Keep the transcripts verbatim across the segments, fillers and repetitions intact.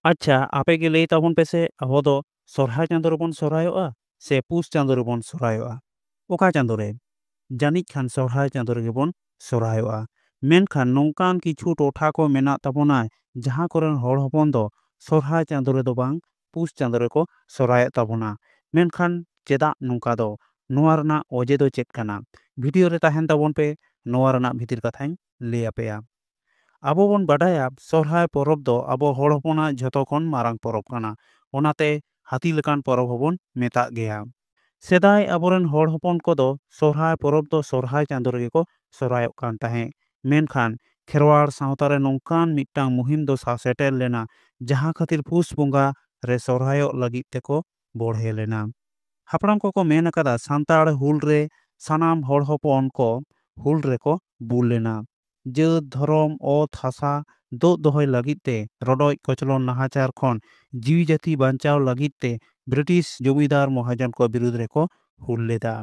ᱟᱪᱪᱷᱟ, ᱟᱯᱮ ᱜᱮ ᱞᱟᱹᱭ ᱛᱟᱵᱚᱱ ᱯᱮᱥᱮ, ᱟᱵᱚ ᱫᱚ ᱥᱚᱨᱦᱟᱭ ᱪᱟᱸᱫᱳ ᱨᱮᱵᱚᱱ ᱥᱚᱨᱦᱟᱭᱚᱜᱼᱟ ᱥᱮ ᱯᱩᱥ ᱪᱟᱸᱫᱳ ᱨᱮᱵᱚᱱ ᱥᱚᱨᱦᱟᱭᱚᱜᱼᱟ? ᱚᱠᱟ ᱪᱟᱸᱫᱳ ᱨᱮ? ᱡᱟᱹᱱᱤᱡ ᱠᱷᱟᱱ ᱥᱚᱨᱦᱟᱭ ᱪᱟᱸᱫᱳ ᱨᱮᱜᱮ ᱵᱚᱱ ᱥᱚᱨᱦᱟᱭᱚᱜᱼᱟ᱾ ᱢᱮᱱᱠᱷᱟᱱ ᱱᱚᱝᱠᱟᱱ ᱠᱤᱪᱷᱩ ᱴᱚᱴᱷᱟ ᱠᱚ ᱢᱮᱱᱟᱜ ᱛᱟᱵᱚᱱᱟ, ᱡᱟᱦᱟᱸ ᱠᱚᱨᱮᱱ ᱦᱚᱲ ᱦᱚᱯᱚᱱ ᱫᱚ ᱥᱚᱨᱦᱟᱭ ᱪᱟᱸᱫᱳ ᱨᱮᱫᱚ ᱵᱟᱝ, ᱯᱩᱥ ᱪᱟᱸᱫᱳ ᱨᱮᱠᱚ ᱥᱚᱨᱦᱟᱭᱚᱜ ᱛᱟᱵᱚᱱᱟ᱾ ᱢᱮᱱᱠᱷᱟᱱ ᱪᱮᱫᱟᱜ ᱱᱚᱝᱠᱟ ᱫᱚ? ᱱᱚᱣᱟ ᱨᱮᱱᱟᱜ ᱚᱡᱮ ᱫᱚ ᱪᱮᱫ ᱠᱟᱱᱟ? ᱵᱷᱤᱰᱤᱭᱳ ᱨᱮ ᱛᱟᱦᱮᱱ ᱛᱟᱵᱚᱱ ᱯᱮ, ᱱᱚᱣᱟ ᱨᱮᱱᱟᱜ ᱵᱷᱤᱛᱤᱨ ᱠᱟᱛᱷᱟᱧ ᱞᱟᱹᱭ ᱟᱯᱮᱭᱟ᱾ ᱟᱵᱚ ᱵᱚᱱ ᱵᱟᱰᱟᱭᱟ, ᱥᱚᱨᱦᱟᱭ ᱯᱚᱨᱚᱵᱽ ᱫᱚ ᱟᱵᱚ ᱦᱚᱲ ᱦᱚᱯᱚᱱᱟᱜ ᱡᱷᱚᱛᱚ ᱠᱷᱚᱱ ᱢᱟᱨᱟᱝ ᱯᱚᱨᱚᱵᱽ ᱠᱟᱱᱟ, ᱚᱱᱟᱛᱮ ᱦᱟᱹᱛᱤ ᱞᱮᱠᱟᱱ ᱯᱚᱨᱚᱵᱽ ᱦᱚᱸᱵᱚᱱ ᱢᱮᱛᱟᱜ ᱜᱮᱭᱟ᱾ ᱥᱮᱫᱟᱭ ᱟᱵᱚᱨᱮᱱ ᱦᱚᱲ ᱦᱚᱯᱚᱱ ᱠᱚᱫᱚ ᱥᱚᱨᱦᱟᱭ ᱯᱚᱨᱚᱵᱽ ᱫᱚ ᱥᱚᱨᱦᱟᱭ ᱪᱟᱸᱫᱳ ᱨᱮᱜᱮ ᱠᱚ ᱥᱚᱨᱦᱟᱭᱚᱜ ᱠᱟᱱ ᱛᱟᱦᱮᱸᱫ᱾ ᱢᱮᱱᱠᱷᱟᱱ ᱠᱷᱮᱨᱣᱟᱲ ᱥᱟᱶᱛᱟ ᱨᱮ ᱱᱚᱝᱠᱟᱱ ᱢᱤᱫᱴᱟᱝ ᱢᱩᱦᱤᱢ ᱫᱚ ᱥᱟ-, ᱥᱮᱴᱮᱨ ᱞᱮᱱᱟ, ᱡᱟᱦᱟᱸ ᱠᱷᱟᱹᱛᱤᱨ ᱯᱩᱥ ᱵᱚᱸᱜᱟ ᱨᱮ ᱥᱚᱨᱦᱟᱭᱚᱜ ᱞᱟᱹᱜᱤᱫ ᱛᱮᱠᱚ ᱵᱚᱲᱦᱮ ᱞᱮᱱᱟ᱾ ᱦᱟᱯᱲᱟᱢ ᱠᱚᱠᱚ ᱢᱮᱱ ᱟᱠᱟᱫᱟ, ᱥᱟᱱᱛᱟᱲ ᱦᱩᱞ ᱨᱮ ᱥᱟᱱᱟᱢ ᱦᱚᱲ ᱦᱚᱯᱚᱱ ᱠᱚ ᱦᱩᱞ ᱨᱮᱠᱚ ᱵᱩᱞ ᱞᱮᱱᱟ᱾ ᱡᱟᱹᱛ, ᱫᱷᱚᱨᱚᱢ, ᱚᱛ ᱦᱟᱥᱟ ᱫᱳᱜ ᱫᱚᱦᱚᱭ ᱞᱟᱹᱜᱤᱫ ᱛᱮ ᱨᱚᱰᱚᱡ ᱠᱚᱪᱞᱚᱱ ᱱᱟᱦᱟᱪᱟᱨ ᱠᱷᱚᱱ ᱡᱤᱣᱤ ᱡᱟᱹᱛᱤ ᱵᱟᱧᱪᱟᱣ ᱞᱟᱹᱜᱤᱫ ᱛᱮ ᱵᱨᱤᱴᱤᱥ ᱡᱚᱢᱤᱫᱟᱨ ᱢᱚᱦᱟᱡᱚᱱ ᱠᱚ ᱵᱤᱨᱩᱫᱽ ᱨᱮᱠᱚ ᱦᱩᱞ ᱞᱮᱫᱟ᱾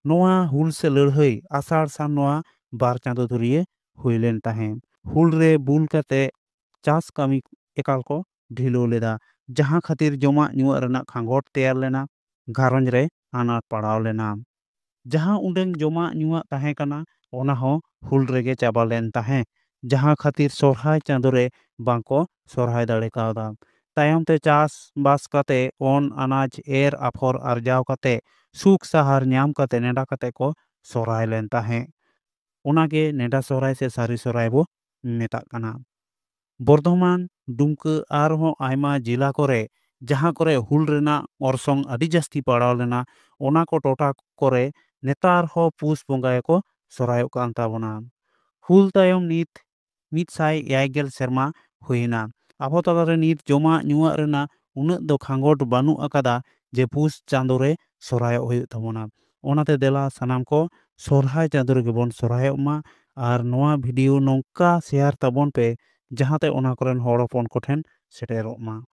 ᱱᱚᱣᱟ ᱦᱩᱞ ᱥᱮ ᱞᱟᱹᱲᱦᱟᱹᱭ ᱟᱥᱟᱲ ᱥᱟᱱ ᱱᱚᱣᱟ ᱵᱟᱨ ᱪᱟᱸᱫᱳ ᱫᱷᱩᱨᱤᱭᱟᱹ ᱦᱩᱭ ᱞᱮᱱ ᱛᱟᱦᱮᱸᱫ᱾ ᱦᱩᱞ ᱨᱮ ᱵᱩᱞ ᱠᱟᱛᱮ ᱪᱟᱥ ᱠᱟᱹᱢᱤ ᱮᱠᱟᱞ ᱠᱚ ᱰᱷᱤᱞᱟᱹᱣ ᱞᱮᱫᱟ, ᱡᱟᱦᱟᱸ ᱠᱷᱟᱹᱛᱤᱨ ᱡᱚᱢᱟᱜ ᱧᱩᱣᱟᱜ ᱨᱮᱱᱟᱜ ᱠᱷᱟᱸᱜᱚᱴ ᱛᱮᱭᱟᱨ ᱞᱮᱱᱟ, ᱜᱷᱟᱨᱚᱸᱡᱽ ᱨᱮ ᱟᱱᱟᱴ ᱯᱟᱲᱟᱣ ᱞᱮᱱᱟ᱾ ᱡᱟᱦᱟᱸ ᱩᱰᱟᱹᱝ ᱡᱚᱢᱟᱜ ᱧᱩᱣᱟᱜ ᱛᱟᱦᱮᱸ ᱠᱟᱱᱟ, ᱚᱱᱟ ᱦᱚᱸ ᱦᱩᱞ ᱨᱮᱜᱮ ᱪᱟᱵᱟ ᱞᱮᱱ ᱛᱟᱦᱮᱸᱫ, ᱡᱟᱦᱟᱸ ᱠᱷᱟᱹᱛᱤᱨ ᱥᱚᱨᱦᱟᱭ ᱪᱟᱸᱫᱳ ᱨᱮ ᱵᱟᱝ ᱠᱚ ᱥᱚᱨᱦᱟᱭ ᱫᱟᱲᱮ ᱠᱟᱣᱫᱟ᱾ ᱛᱟᱭᱚᱢ ᱛᱮ ᱪᱟᱥ ᱵᱟᱥ ᱠᱟᱛᱮ ᱚᱱ ᱟᱱᱟᱡᱽ ᱮᱨ ᱟᱯᱷᱚᱨ ᱟᱨᱡᱟᱣ ᱠᱟᱛᱮ ᱥᱩᱠ ᱥᱟᱦᱟᱨ ᱧᱟᱢ ᱠᱟᱛᱮ ᱱᱮᱰᱟ ᱠᱟᱛᱮ ᱠᱚ ᱥᱚᱨᱦᱟᱭ ᱞᱮᱱ ᱛᱟᱦᱮᱸᱫ᱾ ᱚᱱᱟᱜᱮ ᱱᱮᱰᱟ ᱥᱚᱨᱦᱟᱭ ᱥᱮ ᱥᱟᱹᱨᱤ ᱥᱚᱨᱦᱟᱭ ᱵᱚ ᱢᱮᱛᱟᱜ ᱠᱟᱱᱟ᱾ ᱵᱚᱨᱫᱷᱚᱢᱟᱱ, ᱰᱩᱢᱠᱟᱹ ᱟᱨᱦᱚᱸ ᱟᱭᱢᱟ ᱡᱮᱞᱟ ᱠᱚᱨᱮ ᱡᱟᱦᱟᱸ ᱠᱚᱨᱮ ᱦᱩᱞ ᱨᱮᱱᱟᱜ ᱚᱨᱥᱚᱝ ᱟᱹᱰᱤ ᱡᱟᱹᱥᱛᱤ ᱯᱟᱲᱟᱣ ᱞᱮᱱᱟ, ᱚᱱᱟ ᱠᱚ ᱴᱚᱴᱷᱟ ᱠᱚᱨᱮ ᱱᱮᱛᱟᱨ ᱦᱚᱸ ᱯᱩᱥ ᱵᱚᱸᱜᱟ ᱜᱮᱠᱚ ᱥᱚᱨᱦᱟᱭᱚᱜ ᱠᱟᱱ ᱛᱟᱵᱚᱱᱟ᱾ ᱦᱩᱞ ᱛᱟᱭᱚᱢ ᱱᱤᱛ ᱢᱤᱫ ᱥᱟᱭ ᱮᱭᱟᱭ ᱜᱮᱞ ᱥᱮᱨᱢᱟ ᱦᱩᱭᱮᱱᱟ᱾ ᱟᱵᱚ ᱛᱟᱞᱟᱨᱮ ᱱᱤᱛ ᱡᱚᱢᱟᱜ ᱧᱩᱣᱟᱜ ᱨᱮᱱᱟᱜ ᱩᱱᱟᱹᱜ ᱫᱚ ᱠᱷᱟᱸᱜᱚᱴ ᱵᱟᱹᱱᱩᱜ ᱟᱠᱟᱫᱟ ᱡᱮ ᱯᱩᱥ ᱪᱟᱸᱫᱳ ᱨᱮ ᱥᱚᱨᱦᱟᱭᱚᱜ ᱦᱩᱭᱩᱜ ᱛᱟᱵᱚᱱᱟ᱾ ᱚᱱᱟᱛᱮ ᱫᱮᱞᱟ ᱥᱟᱱᱟᱢ ᱠᱚ ᱥᱚᱨᱦᱟᱭ ᱪᱟᱸᱫᱳ ᱨᱮᱜᱮ ᱵᱚᱱ ᱥᱚᱨᱦᱟᱭᱚᱜ ᱢᱟ ᱟᱨ ᱱᱚᱣᱟ ᱵᱷᱤᱰᱤᱭᱳ ᱱᱚᱝᱠᱟ ᱥᱮᱭᱟᱨ ᱛᱟᱵᱚᱱ ᱯᱮ, ᱡᱟᱦᱟᱸᱛᱮ ᱚᱱᱟ ᱠᱚᱨᱮᱱ ᱦᱚᱲ ᱦᱚᱯᱚᱱ ᱠᱚᱴᱷᱮᱱ ᱥᱮᱴᱮᱨᱚᱜ ᱢᱟ᱾